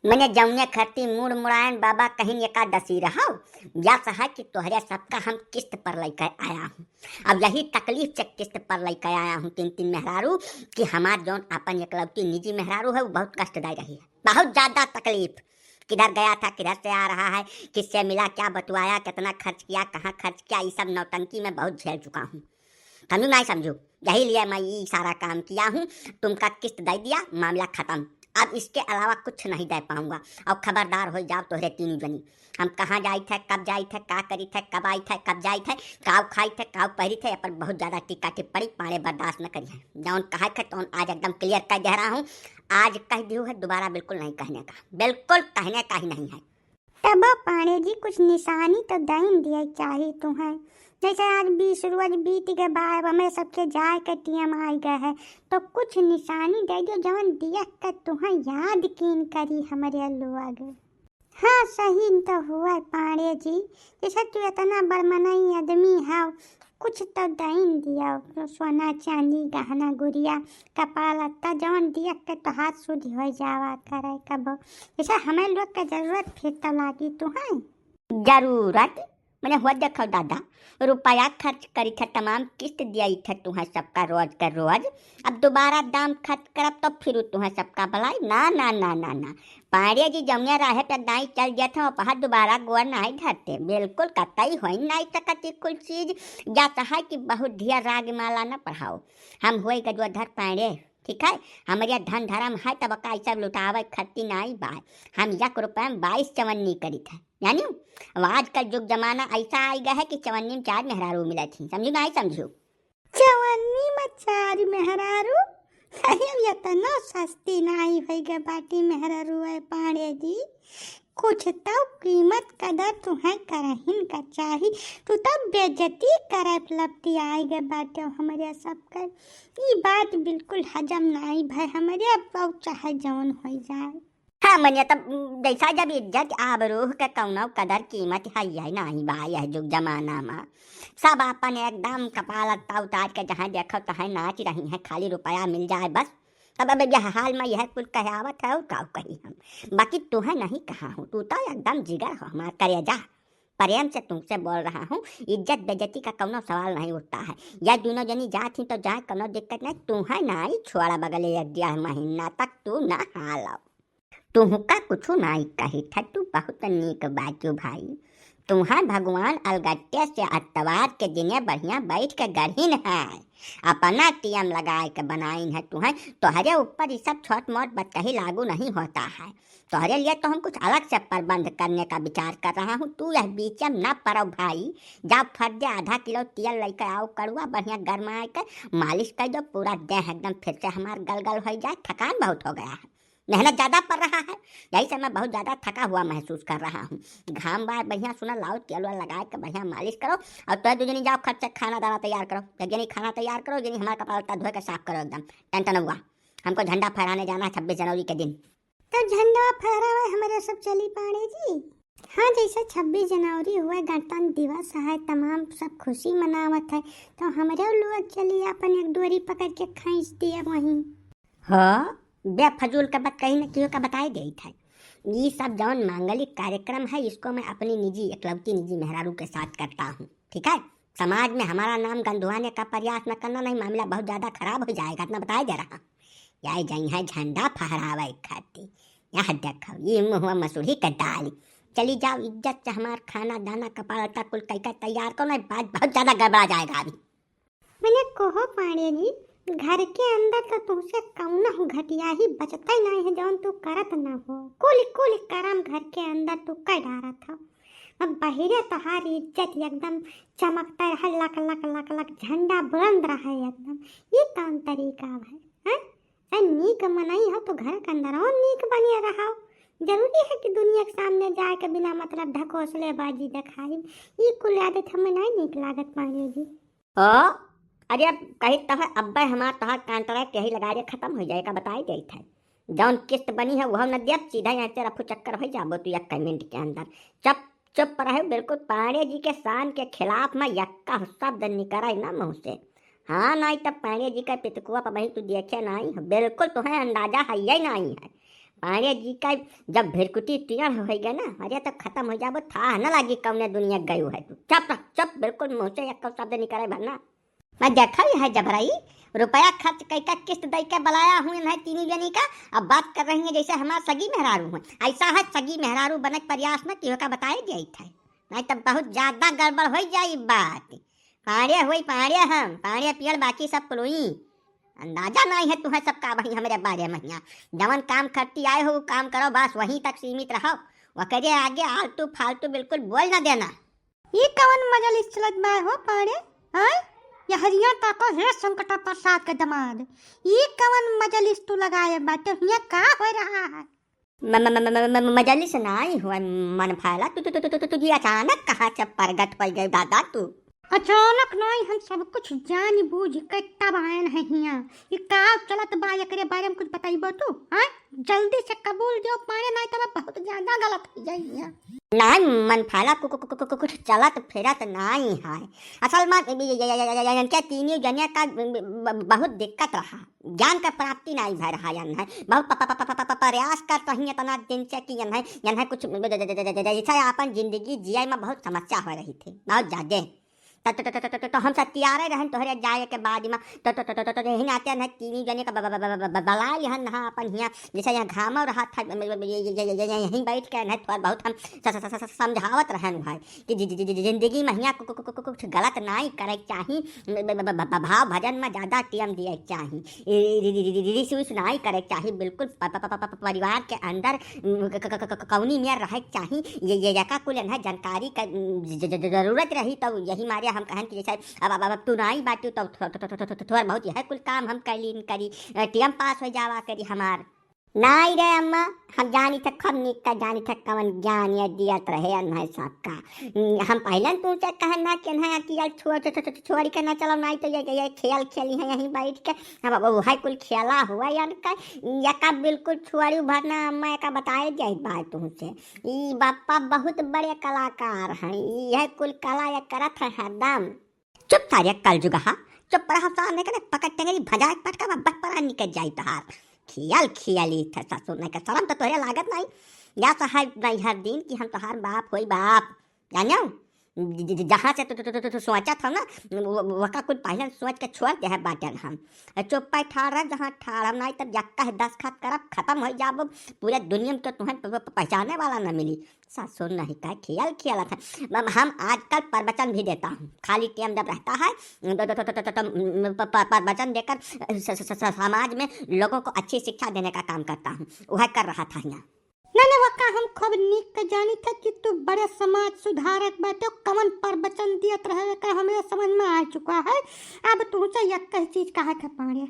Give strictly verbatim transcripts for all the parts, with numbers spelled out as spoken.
मने जौने खरती मूड़ मुड़ायन बाबा कहिन एकादशी रहौ, या सहाय कि तोहरे सबका हम किस्त पर लइके आया हूँ। अब यही तकलीफ से किस्त पर लइके आया हूँ, तीन तीन मेहरारू, कि हमार जौन अपन एकलौती निजी मेहरारू है, वो बहुत कष्टदायी रही है, बहुत ज्यादा तकलीफ। किधर गया था, किधर से आ रहा है, किससे मिला, क्या बतवाया, कितना खर्च किया, कहाँ खर्च किया, ये सब नौटंकी मैं बहुत झेल चुका हूँ। समझू नहीं समझू, यही लिए मैं ये सारा काम किया हूँ। तुमका किस्त दे दिया, मामला खत्म। अब इसके अलावा कुछ नहीं दे पाऊंगा। और खबरदार हो जाओ तोहरे तीनों जनी। हम कहाँ जाई थे, कब जाई थे, का करी थे, कब आई थे, कब जाई थे, काव खाई थे, काव पहरी थे, पर बहुत ज्यादा टीका टिप्पणी पाड़े बर्दाश्त न करी है। जौन कहा थे तौन आज एकदम क्लियर कर दे रहा हूँ। आज कह दियो है, दोबारा बिल्कुल नहीं कहने का, बिल्कुल कहने का ही नहीं है। तबो पाड़े जी, कुछ निशानी तो दैन दिए चाही तुहैं। जैसे आज बीस रोज बीत गए बा, अब हमें सबके जाए के टीएम आई गए है, तो कुछ निशानी दे दियो, जवन दिया के तुहैं याद कीन करी हमरे लोग। हाँ, सही तो हुआ पाड़े जी, जैसे तू इतना बड़ मनई आदमी है, कुछ तो दैन दिया, सोना चांदी गहना गुरिया कपड़ा लत्ता जवन दिया के तो हाथ शुद्ध हो जावा करे कबो। जैसे हमें लोग के जरूरत फिर तो लागी तुहैं। जरूरत? मने हुआ देखो दादा, रुपया खर्च करी थे, तमाम किस्त दिया थे तुहैं सबका रोज के रोज। अब दोबारा दाम खर्च करब तो फिर तुहैं सबका बुलाई? ना, ना, ना, ना, ना। पाड़े जी जौने राहे पे दाई चल जात हैं, वहाँ दोबारा गोड़ नाई धरते। बिल्कुल कतई होई नाई सकत ई कुल चीज। या सहाय कि बहुत ढेर राग माला न पढ़ाओ। हम होई गजोधर पाड़े, ठीक है? हमरे धन धर्म है तब का ई सब लुटावे खत्ती नाई बा। हम एक रुपया में बाईस चवन्नी करी थे, जानी? अब आजकल जुग जमाना ऐसा आई गया है कि चवन्नी में चार मेहरारू मिलत ही, समझू नाई समझू? चवन्नी में चार मेहरारू? अरे, अब इतना सस्ती नाई होई गए बाटी मेहरारू है पाड़े जी। कुछ तो कीमत कदर तुहैं करहिन का चाही। तू तो बेइज्जती करे लपटी आई गए बाटे हमरे सबके। ई बात बिल्कुल हजम नाई भय हमरे, अब चाहे जौन होई जाए। हाँ, मने तब जैसा जब इज्जत आबरू के कौनो कदर कीमत है, यही नाई बा यह जुग जमाना में। सब अपन एकदम कपाल अत्ता उतार के जहाँ देखो तहाँ नाच रही हैं, खाली रुपया मिल जाए बस। तब अब यह हाल में यह कुल कहावत है, और का कही हम। बाकी तुहैं नहीं कहा हूँ, तू तो एकदम जिगर हो हमार करेजा। प्रेम से तुमसे बोल रहा हूँ, इज्जत बेइज्जती का कौनो सवाल नहीं उठता है। या दोनों जनी जात ही तो जाए, कौनो दिक्कत नहीं। तुहैं नाई छोड़ा बगले एक डेढ़ महीना तक तू ना हालो। तुहका कुछ नाई कही था, तू बहुत नीक बाजू भाई। तुहैं भगवान अलगट्टे से अतवार के दिने बढ़िया बैठ के गढ़िन है, अपना टीएम लगाए के बनाइन है तुहैं। तोहरे ऊपर ई सब छोट मोट बतकही लागू नहीं होता है। तोहरे लिए तो हम कुछ अलग से प्रबंध करने का विचार कर रहा हूँ। तू यह बीच में ना पड़ो भाई, जाओ फट दे आधा किलो तेल लेके आओ कड़ुआ, बढ़िया गरमाए के मालिश कर दो, पूरा देह एकदम फिर से हमार गल गल हो जाए। थकान बहुत हो गया है, मेहनत ज्यादा पड़ रहा है, यही से मैं बहुत ज्यादा थका हुआ महसूस कर रहा हूँ। घाम बार बढ़िया सुना लाओ, तेल वेल लगा के बढ़िया मालिश करो। और तो दो जनी जाओ खट से खाना दाना तैयार करो, एक जनी खाना तैयार करो, एक जनी हमारा कपड़ा लत्ता धोए के साफ करो एकदम टनटन हुआ। हमको झंडा फहराने जाना है छब्बीस जनवरी के दिन। तो झंडा फहरावे हमरे सब चली पाड़े जी। हाँ, जैसे छब्बीस जनवरी हुआ, गणतंत्र दिवस है, तमाम सब खुशी मनावत है, तो हमरे लोग चली अपन एक डोरी पकड़ के खींच दिया वहीं। हाँ, बेफजूल का बात कहीं न कियो का बताए देत है। ये सब जौन मांगलिक कार्यक्रम है, इसको मैं अपनी निजी, इकलौती निजी मेहरारू के साथ करता हूँ, ठीक है? समाज में हमारा नाम गंधुआने का प्रयास न करना, नहीं मामला बहुत ज्यादा खराब हो जाएगा, इतना बताए दे रहा हूँ। यही जई है झंडा फहरावे खातिर। यह देखो, ये मुँहवा मसूरी के दाल। चली जाओ, इज्जत से हमार खाना दाना कपाल तक कुल कई का तैयार करो, नहीं बात बहुत ज्यादा गड़बड़ा जाएगा अभी। मने कहो पाड़े जी, घर के अंदर तो तुमसे कौनो घटिया ही बचता ही नहीं है, जौन तू करत ना हो। कुल, कुल करम घर के अंदर तू कर डारत हो। अब बहिरे तोहार इज्जत एकदम चमकता रहे, लक, लक, लक, लक, झंडा बुलंद रहे एकदम। ये कौन तरीका है, हैं? ए, नीक मनई हो तो घर के अंदर और नीक बनिया रहो। जरूरी है कि दुनिया के सामने जाए के बिना मतलब ढकोसले बाजी दिखाई। ई कुल आदत हमें नहीं नीक लागत पाड़े जी। ओ, अरे अब कही तो है, अब्बे हमार तोहार contract यही लगा दे, खत्म हो जाए का बताई देत है। जौन किस्त बनी है वह न दियब, सीधा यहाँ से रफू चक्कर हो जाबो तू एक मिनट के अंदर। चुप, चुप रहे बिल्कुल, पाड़े जी के शान के खिलाफ में यक्का शब्द निकरे ना मुँह से। हाँ, नहीं तब पाड़े जी के पितकुआ पर वही तू देखे नहीं, बिल्कुल तुहें अंदाजा है ये नहीं है। पांड़े जी का जब भिरकुटी टेढ़ होइ गए ना, अरे तो खतम होइ जाबो, थाह न लागी कौने दुनिया गयो है तू। चुप रह, चुप, बिल्कुल मुँह से एक शब्द निकरे भर ना। मैं देखा ही है जबरई, रुपया खर्च कई का किस्त दई के बुलाया हूँ इन्हें तीनों जनी का। अब बात कर रही है जैसे हमार सगी मेहरारू हुए। ऐसा है सगी मेहरारू बनक प्रयास में कि होका बताए जाइत है, नहीं तो बहुत ज्यादा गड़बड़ हो जाई बात। पांड़े हुई पांड़े हम, पांड़े पियल बाकी सब पुलुई। अंदाजा नहीं है तुम्हें सब का वही हमरे बारे में हियाँ। जवन काम खट्टी आए हो, वो काम करो, बस वहीं तक सीमित रहो। वकरे आगे आलतू फालतू बिल्कुल बोल न देना। ई कवन मजलिस चलत बा हो पांड़े? आय, यहरिया ताको हे संकटा प्रसाद के दमाद, ई कवन मजलिस तू लगाए बाटे, हियाँ का हो रहा है? म-, म-, म-, म-, म-, म-, मजलिस नाई हुआ मन फायला, तू, तू, तू, तू, तू, तू जी अचानक कहाँ से प्रगट हो गए दादा तू? अचानक नाई, हम सब कुछ जान बूझ के तब आयन है हियाँ। ई का चलत बा, एकरे बारे में कुछ बताइबो तू? हाँ, जल्दी से कबूल दियो पांड़े, नाई तब बहुत ज्यादा गलत हो जाई हियाँ। नाई मन फायला, कु-, कु-, कु-, कु-, कु-, कुछ चलत फिरत नाई है। असल में ये, ये, ये, ये, ये, ये, इनके तीनों जने का ब-, ब-, ब-, बहुत दिक्कत रहा। ज्ञान का प्राप्ति नाई भय रहा यन है। बहुत प-, प-, प-, प-, प-, प-, प्रयास करत रही इतना दिन से कि यन है, यन है कुछ ब-, ब-, ब-, ब-, ब-, जैसे अपन जिंदगी जिए में बहुत समस्या हो रही थी, बहुत ज्यादा। त, त, त, त, त, त, त हम सब तैयारे रहन तोहरे जाए के बाद में। त, त, त, त, त, त यही नाते न तीनी जने का ब-, ब-, ब-, ब-, ब-, ब-, बला लिहन हा अपन हियाँ, जैसे यहाँ घामो रहा था, ब-, ब-, ब-, ये, ये, ये, ये, ये, यहीं बैठ के न थोड़ा बहुत हम स-, स-, स-, स-, समझावत रहन भाई कि जि-, जि-, जि-, जि-, जिंदगी में हियाँ कु-, कु-, कु-, कु-, कुछ गलत नाई करे के चाही। ब-, ब-, ब-, ब-, ब-, भाव भजन में ज्यादा टेम दिए के चाही। ए, रि-, रि-, रि-, रि-, रिस उस नाई करे के चाही, बिल्कुल प-, प-, प-, प-, प-, परिवार के अंदर, उम, क-, क-, क-, क-, कौनी में रहे के चाही। ये, ये, यका कुल इन्हें जानकारी का, उम, ज-, ज-, ज-, जरूरत रही, तब यही मारे हम कहन कि जैसे अब, अब, अब तू नाई बाटू, तब थो-, थो-, थो-, थो-, थो-, थोड़ा बहुत यह कुल काम हम कैलीन करी, अ, टेम पास हो जावा करी हमार। नाई रे अम्मा, हम जानी थे, खूब नीक का जानी थे, कवन ज्ञान ये दियत रहे अन्है सबका। हम पहले न तुमसे कहन ना कि अन्है कि यार छो-, छो-, छो-, छो-, छोड़ के ना चलो, नाई तो ये, ये खेल खेली है यहीं बैठ के। हम अब वही कुल खेला हुआ यार का, यका बिल्कुल छोड़ी भरना अम्मा, यका बताए जाई बात तुमसे। ई बापा बहुत बड़े कलाकार हैं, ई है कुल कला ये करत है हरदम। चुप सारे कलजुगहा, चुप रहा, सामने के पकड़ टंगरी भजाए पटका में बस परान निकल जाई तोहार। खियल खियली थे ससुर, नहीं के शर्म तो तोहरे लागत नहीं। या तो है नहीं हर दिन कि हम तोहार बाप होई बाप, जानो? ज-, ज-, ज-, जहाँ से तू, तू, तू, तू, तू सोचा था ना, वो, वो, वका कुल पहले सोच के छोड़ दे है बाटन हम। चुप्पा ठाड़ रह जहाँ ठाड़ हम, नहीं तब यक्का है दस खत करब, खत्म हो जाबो, पूरे दुनिया में तो तुम्हें प-, प-, पहचाने वाला ना मिली। ससुर नहीं का खेल खेलत है। म-, हम आजकल प्रवचन भी देता हूँ, खाली टाइम जब रहता है, तो, तो, तो, तो, तो, तो, म, प-, प-, प्रवचन देकर स-, स-, स-, स-, समाज में लोगों को अच्छी शिक्षा देने का काम करता हूँ, वह कर रहा था यहाँ। नहीं, नहीं, वका हम खूब नीक के जानी थे कि तू बड़े समाज सुधारक बाटे, कवन प्रवचन दियत रहे, एकर हमरे समझ में आ चुका है। अब तुमसे एक ही चीज कहा के पाड़े,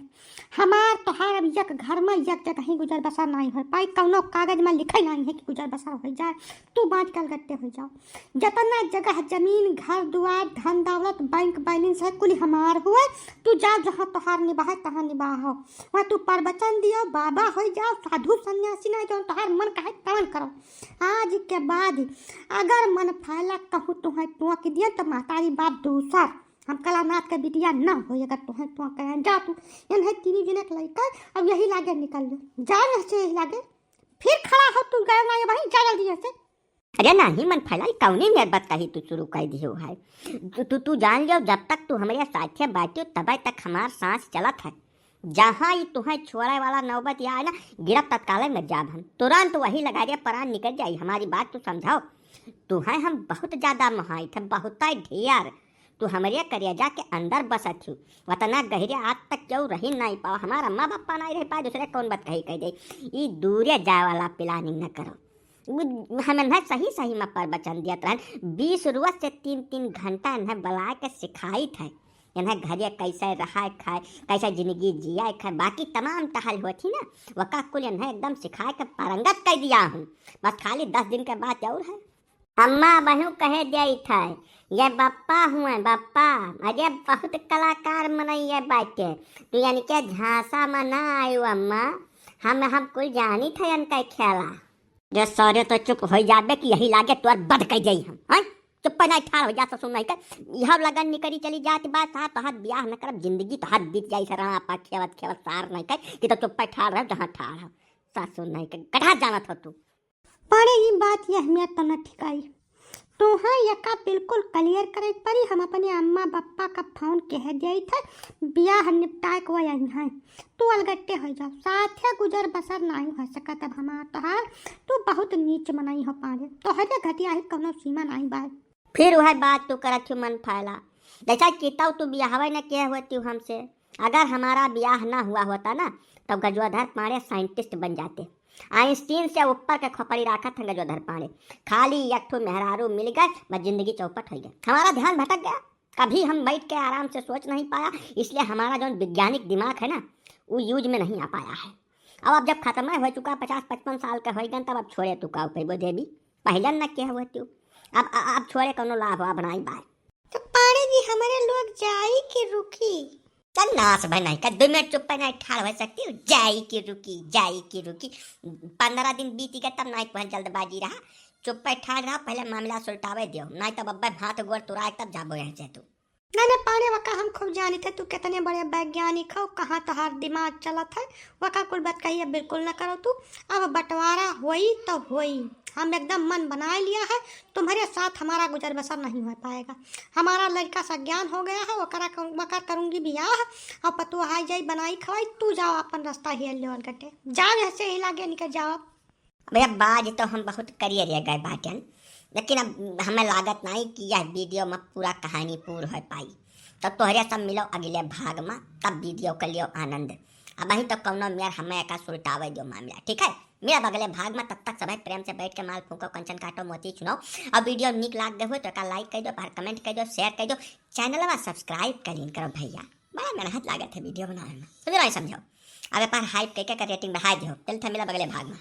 हमार तोहार अब एक घर में एक जगह ही गुजर बसर नहीं हो पाई, कौनो कागज में लिखे नहीं है कि गुजर बसर हो जाए, तू बाँच के अलगट्टे हो जाओ। जतना जगह, जमीन, घर दुआर, धन दौलत, बैंक बैलेंस है, कुल हमार हुए, तू जाओ जहाँ तोहार निबाह है, तहाँ निबाह हो, वहाँ तू प्रवचन दियो, बाबा हो जाओ, साधु सन्यासी ना, जौन तोहार मन कहे तवन करो। आज के बाद अगर मन फैला कहूँ तुहें टोक दिए तो महतारी बाप दूसर, हम कलानाथ के बिटिया ना होई, अगर तुहें टोक कहें, जा तू, इन्हें तीनी जने के लइका, अब यही लागे निकल लो, जा यहाँ से यही लागे, फिर खड़ा हो तू, गए ना ये वहीं, जा जल्दी यहाँ से। अरे नहीं मन फैला, ई कौनी में बतकही तू शुरू कर दियो है। तू, तू, तू जान लियो, जब तक तू हमरे साथे बाटियो तबे तक हमार सांस चलत है। जहाँ ई तुहें छोड़े वाला नौबत या आए ना, गिरब तत्काले मर जाब हम। तुरंत वही लगा दे, प्राण निकल जाई। हमारी बात तू समझाओ। तुहें हम बहुत ज्यादा मोहाइत है, बहुत ढेर। तू हमरे करेजा के अंदर बसत ही, वतना गहिरे आज तक केहू रही नहीं पाओ, हमार अम्मा बापा नहीं रह पाए, दूसरे कौन बात कही कह दे। ई दूरे जाए वाला प्लानिंग न करो। उ, हम इन्हें सही सही में प्रवचन दियत रहन, बीस रोज से तीन तीन घंटा इन्हें बुलाए के सिखाइत है, इन्हें घरे कैसे रहाए खाए, कैसे जिंदगी जियाए खाए, बाकी तमाम टहल होत ही ना, वका कुल इन्हें एकदम सिखाए के पारंगत कर दिया हूँ। बस खाली दस दिन के बात और है। अम्मा बहू कहे देइत है, ये बप्पा हुए बप्पा, अरे बहुत कलाकार मनई ये बाटे, तू इनके झांसा में ना आयु अम्मा, हम, हम कुल जानी थे इनका खेला। जो सरे तो चुप हो जाबे कि यही लागे तोर बद कह जाई हम, हैं? चुप नहीं ठाड़ हो जा ससुर नहीं कर, यह लगन निकरी चली जात बात, हाँ तोहर ब्याह न करब, जिंदगी तोहर बीत जाई सरापा खेवत खेवत सार नहीं कर, कि तो चुप ठाड़ रह जहाँ ठाड़ हो। सासू नहीं के गधा जानत हो तू। पाड़े ई बात यह में तो न ठिकाई। तोहा यका बिल्कुल clear करे के पड़ी। हम अपने अम्मा बप्पा का फोन कह दिए थे, बियाह निपटाए के वो आई हैं। तू अलगट्टे हो जाओ, साथे गुजर बसर नहीं हो सकत अब हमार तोहार। तू बहुत नीच मनई हो पाड़े, तोहरे घटिया ही कौनो सीमा नहीं बाय। फिर वह बात तू करत हो मन फैला, जैसा कि तब तू बियाहवे न किए होती हमसे। अगर हमारा बियाह ना हुआ होता ना, तब गजोधर पाड़े scientist बन जाते। आइंस्टीन से ऊपर के खोपड़ी राखत हैं गजोधर पाड़े। खाली एक ठो मेहरारू मिल गए, बस जिंदगी चौपट हो गई। हमारा ध्यान भटक गया। कभी हम बैठ के आराम से सोच नहीं पाया, इसलिए हमारा जौन वैज्ञानिक दिमाग है ना, वो use में नहीं आ पाया है। अब, अब जब खत्म हो चुका, पचास पचपन साल के हो गए, तब अब छोड़े तू का पैबो देवी, पहले न के हुए तू, अब, अब, अब छोड़े कौनो लाभ हो, अब नहीं बाय। तो पाड़े जी, हमारे लोग जाई कि रुकी? चल नास भाई, नहीं का दो मिनट चुप्पे नहीं ठाड़ हो सकती हो, जाई कि रुकी, जाई कि रुकी। पन्द्रह दिन बीत गए तब नहीं कोहन जल्दबाजी रहा, चुप्पे ठाड़ रहा, पहले मामला सुलटावे दियो, नहीं तब अब्बे हाथ गोड़ तुराए तब जाबो यहाँ से तू। ना ना पाड़े वका हम खूब जानित है, तू कितने बड़े वैज्ञानिक हो, कहाँ तोहार दिमाग चलत है, वका कुल बात कहिए बिल्कुल न करो तू। अब बंटवारा होई तो होई, हम एकदम मन बनाए लिया है, तुम्हारे साथ हमारा गुजर बसर नहीं हो पाएगा। हमारा लड़का सा ज्ञान हो गया है, वकरा कर, वकर करूँगी बियाह, और पतोह आई जाई बनाई खवाई, तू जाओ अपन रास्ता हेल लेवल गटे, जाओ यहाँ से ही लागे निकल जाओ। भैया बाज तो हम बहुत करिए रह गए बाटन, लेकिन अब हमें लागत नहीं कि यह वीडियो में पूरा कहानी पूर हो पाई। तो तोहरे सब मिलो अगले भाग में, तब वीडियो के लियो आनंद। अब वहीं तो कौनो मेर हमें का सुलटावे दियो मामला, ठीक है? मिलब अगले भाग में, तब तक सभी प्रेम से बैठ के माल फूको, कंचन काटो, मोती चुनो। और वीडियो निक लाग गए हो तो एका like कर दो, बाहर comment कर दो, share कर दो, चैनलवा subscribe कर लीन करो भैया, बड़ा मेहनत लागत है वीडियो बनावे में, समझो नहीं समझो? अब एक बार hype करके का rating बढ़ा दियो, चल था मिलब अगले भाग में।